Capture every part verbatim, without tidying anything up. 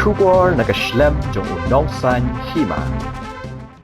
Khubor na ka shlem jong u nongsan hima.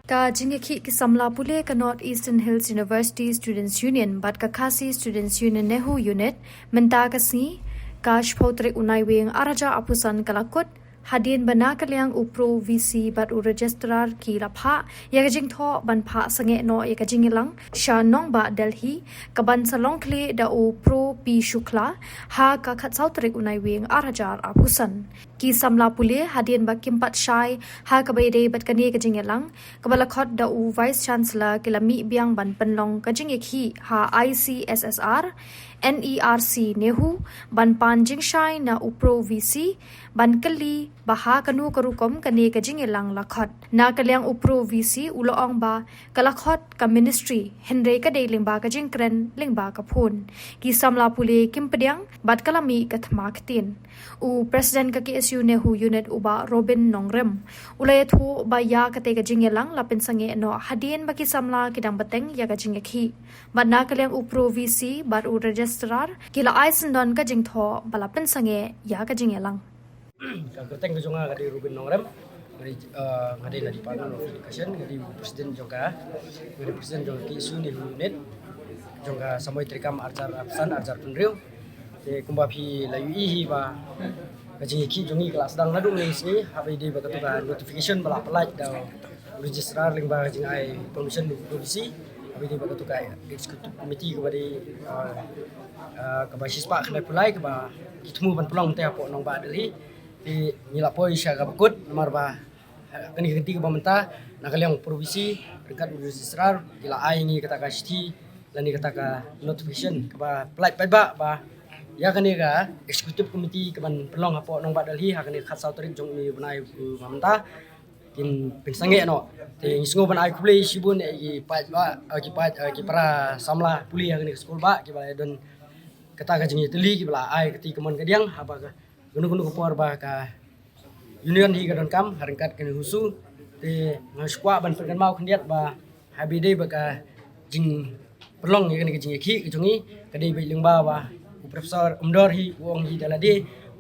Ka jingïakhih ki samla pule ka North Eastern Hills University Students Union bad ka Khasi Students Union NEHU Unit mynta ka sngi, ka shiphew tarik u Naiwieng ar hajar arphew san, ka la kut hadien ba na ka liang u Pro V C bad u Registrar ki la phah ïa ka jingthoh ban phah sangeh noh ïa ka jingïalang sha nongbah Delhi, ka ban sa long khlieh da u Pro P Shukla ha ka khatsaw tarik u Naiwieng ar hajar arphew san. Ki samla pule hadien ba kim pat shai ha kaba ïadei bad kane ka jingïalang kaba la khot da u Vice Chancellor, ki la mih biang ban pynlong ka jingïakhih ha I C S S R, N E R C NEHU ban pan jingshai na u Pro V C ban kylli ba ha kano ka rukom kane ka jingïalang la khot. Na ka liang u Pro V C u la ong ba ka la khot ka ministry, hynrei ka dei lyngba ka jingkren lyngba ka phone. Ki samla pule kim pdiang bad ka la mih ka thma ktien. U President ka K S U NEHU Unit u Bah Robin Nongrem u la ïathuh ba ïa kata ka jingïalang la pynsangeh noh hadien ba ki samla ki dang bteng ïa ka jingïakhih. Bad na ka liang u Pro V C bad u Registrar ki la ai syndon ka jingthoh ba la pynsangeh ïa ka jingïalang. Ka kyrteng ka jong nga ka dei Robin Nongrem. Nga dei, eh, nga dei na Department of Education, nga dei u President jong ka, nga dei President jong ka K S U NEHU Unit jong ka samoi treikam ar hajar arphew san ar hajar arphew hynriew. Te kumba phi la ïohi hi ba ka jingïakhih jong ngi ka la sdang naduh mynne ka sngi, haba ïadei bad katu ka notification ba la pynlait da u Registrar lyngba ka jingai permission u Pro V C, haba ïadei bad katu ka Executive Committee kaba dei, ah, ah, kaba shispah khyndai phew lai kaba ki thmu ban pynlong mynta hapoh nongbah Delhi. Te ngi la poi sha kaba kut namar ba, ah, kane ka kynti kaba mynta na ka liang u Pro V C ryngkat u Registrar ki la ai ngi kata ka shithi lane kata ka notification kaba pynlait paidbah ba ïa kane ka Executive Committee kaban pynlong hapoh nongbah Delhi ha kane ka khatsaw tarik jong une u bnai, uh, ba mynta kin pynsangeh noh. Te ngi sngew ban ai khublei shibun ïa ki paidbah, ïa ki paid, ïa ki para samla pule ha kane ka skulbah kiba la don kata ka jingïatylli, kiba la ai kata ka mon ka diang haba ka kano kano ka por ba ka union hi ka donkam ha ryngkat ka NEHUSU. Te nga shu kwah ban pynkynmaw khyndiat ba haba ïadei bad ka jingpynlong ïa kane ka jingïakhih ka jong ngi ka dei beit lyngba ba u Professor Umdor hi u ong hi da lade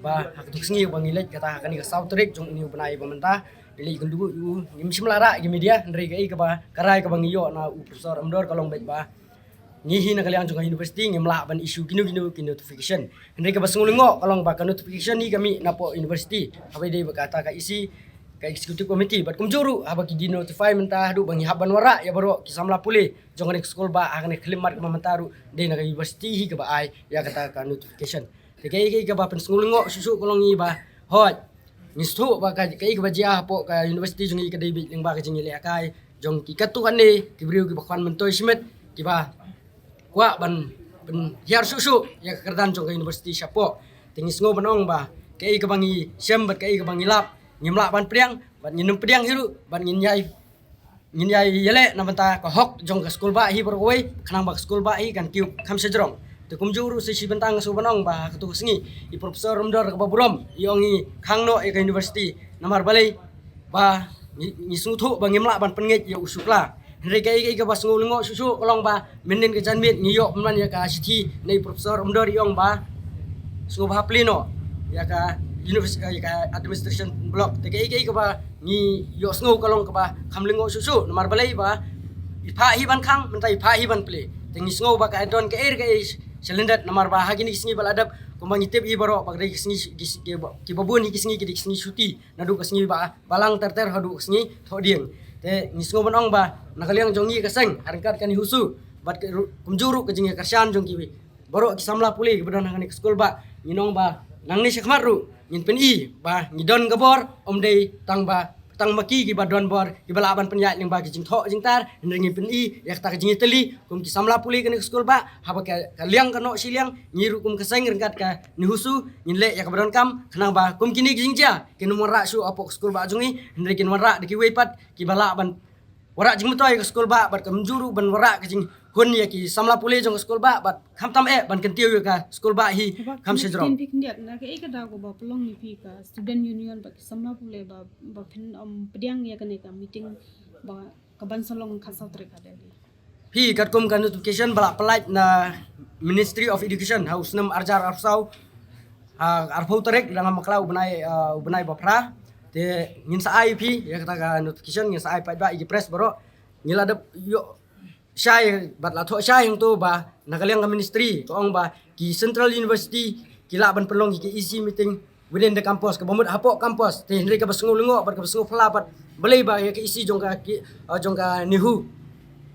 ba ha katu ka sngi ba ngi leit kata ha kane ka saw tarik jong une u bnai ba mynta, ngi leit kynduh ïa u, ngim shym la rah ïa ki media, hynrei kaei kaba ka rai kaba ngi ïoh na u Professor Umdor ka long beit ba ngi hi na ka liang jong ka university ngim lah ban issue kino kino ki notification. Hynrei kaba sngew lyngngoh ka long ba ka notification hi ka mih napoh university haba ïadei bad kata ka E C, ka executive committee, bad kumjuh ruh haba ki denotify mynta haduh ba ngi hap ban wanrah ïa baroh ki samla pule jong kane ka skulbah ha kane ka khyllipmat kaba mynta ruh dei na ka university hi kaba ai ïa kata ka notification. Te kaei kaei kaba pynsngew lyngngoh shuh shuh ka long ngi ba hooid ngi sngewthuh ba ka, kaei kaba jia hapoh ka university jong ngi ka dei beit lyngba ka jingïalehkai jong ki katto katne ki briew kiba khwan myntoi shimet, kiba kwah ban pynhiar shuh shuh ïa ka kyrdan jong ka university shapoh. Te ngi sngew ban ong ba kaei kaba ngi shem bad kaei kaba ngi lap ngim lah ban pdiang bad ngin ym pdiang hi ruh bad ngin ïai, ngin ïai ïaleh na bynta ka hok jong ka skulbah hi baroh kawei, khnang ba ka skulbah hi kan kiew kham shajrong. Te kumjuh ruh sa shi bynta nga sngew ban ong ba ha katu ka sngi i Professor Umdor kaba burom i ong i khang noh ïa ka university, namar balei ba ngi, ngi sngewthuh ba ngim lah ban pynngeit ïa u Shukla. Hynrei kaei kaei kaba sngew lyngngoh shuh shuh ka long ba mynnin ka janmiet ngi ïoh pynban ïa ka shithi na i Professor Umdor i ong ba sngewbha plie noh ïa ka university, ïa ka administration block. Te kaei kaei kaba ngi ïoh sngew ka long kaba kham lyngngoh shuh shuh, namar balei ba i phah hi ban khang, mynta i phah hi ban plie. Te ngi sngew ba ka don kaei kaei shalyndet, namar ba ha kine ki sngi ba la dep kumba ngi tip hi baroh ba ka dei ki sngi ki, ki, kiba bun hi ki sngi ki dei ki sngi shuti naduh ka sngi ba balang ter ter haduh ka sngi thohdieng. Te ngi sngew ban ong ba na ka liang jong ngi ka seng ha ryngkat ka NEHUSU bad ka ru-, kumjuh ruh ka jingïakyrshan jong ki baroh ki samla pule kiba don ha kane ka skulbah, ngin ong ba nangne shakhmat ruh ngin pyni ba ngi don ka bor, ym dei tang ba tang ma ki kiba don bor kiba lah ban pynïaid lyngba ki jingthoh jingtar, hynrei ngin pyni ïa kata ka jingïatylli kum ki samla pule kane ka skulbah, haba ka, ka liang ka noh shiliang, ngi ruh kum ka seng ryngkat ka NEHUSU ngin leh ïa kaba donkam khnang ba kum kine ki jingjia kin ym wanrah shuh hapoh ka skulbah jong ngi, hynrei kin wanrah da kiwei pat kiba lah ban wanrah jingmyntoi ïa ka skulbah bad kumjuh ruh ban wanrah ka jinghun ïa ki samla pule jong ka skulbah bad khamtam eh ban kyntiew ïa ka skulbah hi kham shajrong. Phi khyndiat na kaei ka daw kaba pynlong ïa phi ka student union bad ki samla pule ba, ba phin ym pdiang ïa kane ka meeting ba kaban sa long khatsaw tarik ha Delhi? Phi, katkum ka notification ba la pynlait na Ministry of Education ha u snem ar hajar arphew saw, ha arphew tarik Rymphang Bakla u bnai, ah, u bnai ba phra. Te ngin sa ai phi ïa kata ka notification, ngin sa ai pat ba ïa ki press baroh. Ngi la dep ïoh shai bad la thoh shai hangto ba na ka liang ka ministry ka ong ba ki Central University ki lah ban pynlong ïa ki E C meeting within the campus, kaba mut hapoh campus. Te hynrei kaba sngew lyngngoh bad kaba sngew phylla bad balei ba ïa ka E C jong ka ki, uh, jong ka NEHU,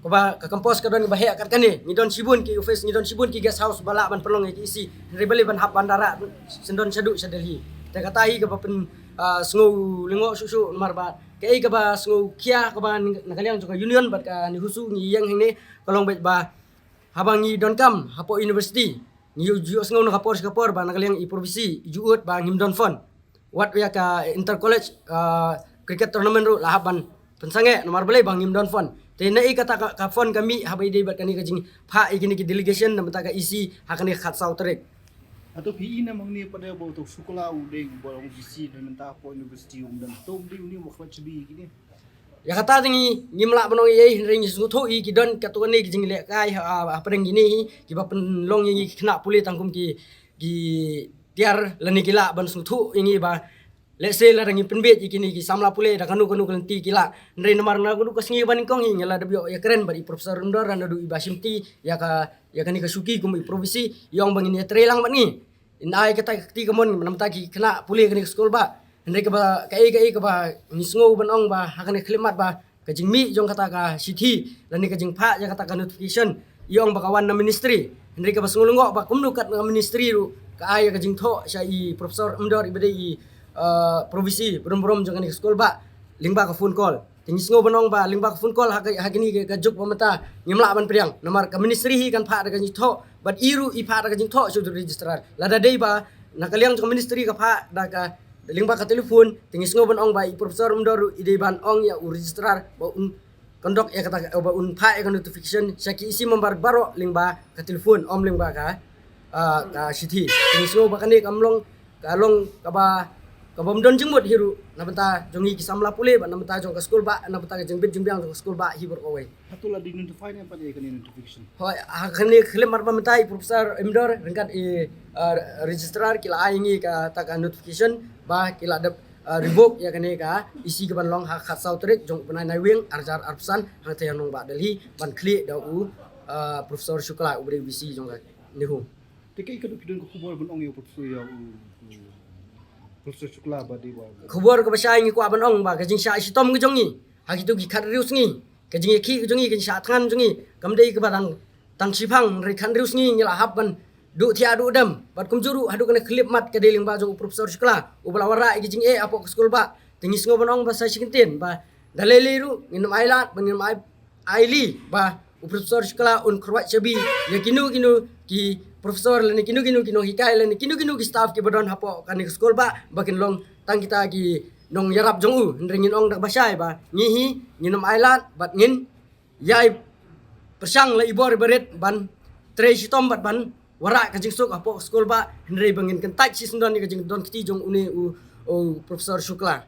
kaba ka campus ka don kaba heh kat kane, ngi don shibun ki office, ngi don shibun ki guest house ba lah ban pynlong ïa ki E C, hynrei balei ban hap ban da rah syndon shaduh sha Delhi. Te kata hi kaba pyn, uh, sngew lyngngoh shuh shuh namar ba kaei kaba sngew khia kaba na ka liang jong ka union bad ka NEHUSU ngi ïeng hangne ka long beit ba haba ngi donkam hapoh university ngi ju, ju sngew na ka por sha ka por ba na ka liang i province i ju ud ba ngim don fund. Wat ïa ka inter college, uh, cricket tournament ruh la hap ban pynsangeh namar balei ba ngim don fund. Te na i kata ka, ka fund ka mih haba i dei bad kane ka jingphah ïa kine ki delegation na bynta ka E C ha kane ka khatsaw tarik. Hato phi i na ma ngi pat ba u Shukla u dei ba u V C na bynta hapoh university um don. To um dei uni u ba khlad shabi ïa kine. Ïa kata te ngi ngim lah ban ong ei ei hynrei ngi sngewthuh ïa ki don katto katne ki jinglehkai ha, ha, hapdeng kine hi kiba pynlong ïa ngi ki khynnah pule tang kum ki, ki tiar lane ki lah ban sngewthuh ïa ngi ba lehse lada ngi pynbeit ïa kine ki samla pule da kano kano ka lynti ki lah. Hynrei namar na kano ka sngi ba nyngkong hi ngi la dep ïoh ïakren bad i Professor Rymdor naduh iba shimti ïa ka, ïa kane ka shuki kum i province, i ong ba ngin ïatrei lang bad ngi. In ai kata ka kti kamon na bynta ki khynnah pule kane ka skul bah. Hynrei kaba kaei kaei kaba ngi sngew ban ong ba ha kane ka khyllipmat ba ka jingmih jong kata ka shithi lane ka jingphah ïa kata ka notification i ong ba ka wan na ministry. Hynrei kaba sngew lyngngoh ba kumno kat na ministry ruh ka ai ïa ka jingthoh sha i Professor Rymdor iba dei i, uh, province burom burom jong kane ka skul bah lyngba ka phone call. Te ngi sngew ban ong ba lyngba ka phone call ha ka, ha kine ka, ka juk ba mynta ngim lah ban pdiang. Namar ka ministry hi kan phah da ka jingthoh bad i ruh i phah da ka jingthoh sha u registrar. Lada dei ba na ka liang jong ka ministry ka phah da ka lyngba ka telephone, te ngi sngew ban ong ba i Professor Rymdor ruh i dei ban ong ïa u registrar ba un conduct ïa kata ka, ba un phah ïa ka notification sha ki E C member baroh lyngba ka telephone, ym lyngba ka, ah, ka shithi. Te ngi sngew ba kane kam long ka long kaba, kaba ym don jingmut hi ruh na bynta jong ngi ki samla pule bad na bynta jong ka skul bah, na bynta ka jingbit jingbiang jong ka skul bah hi baroh kawei. Hato la dei notify ne pat ïa kane notification? Hooid, ha kane ka khyllipmat ba mynta i Professor Rymdor ryngkat i, uh, registrar ki la ai ngi kata ka notification ba ki la dep, uh, revoke ïa kane ka E C kaban long ha ka khatsaw tarik jong u bnai Naiwieng arhajar arphew san hangta ïa nongbah Delhi ban khlieh da u, uh, Professor Shukla uba dei u V C jong ka NEHU. Te kaei ka dei ka khubor ban ong ïa u Professor, ïa u, u Professor Shukla ba dei ba. Khubor kaba shai ngi kwah ban ong ba ka jingshah shitom ka jong ngi ha kito ki khathynriew sngi, ka jingïakhih ka jong ngi, ka jingshah thngan jong ngi kam dei kaba dang tang shiphang, hynrei khathynriew sngi ngi la hap ban duh thiah duh dem. Bad kumjuh ruh haduh kane ka khyllipmat ka dei lyngba jong u Professor Shukla uba la wanrah ïa ki jingeh hapoh ka skul bah. Te ngi sngew ban ong ba sa shi kyntien ba da lei lei ruh ngin ym ailad ba ngin ym ai aili ba u Professor Shukla un kyrwat shabi ïa kino kino ki professor lane kino kino ki nonghikai lane kino kino ki staff kiba don hapoh kane ka skul bah ba kin long tang kita ki nongïarap jong u. Hynrei ngin ong da kaba shai ba ngi hi ngin ym ailad bad ngin ïai pyrshang la i bor i barit ban trei shitom bad ban wanrah ka jingsuk hapoh ka skul bah, hynrei ba ngin kyntait shisyndon ïa ka jingdon kti jong une u, u Professor Shukla.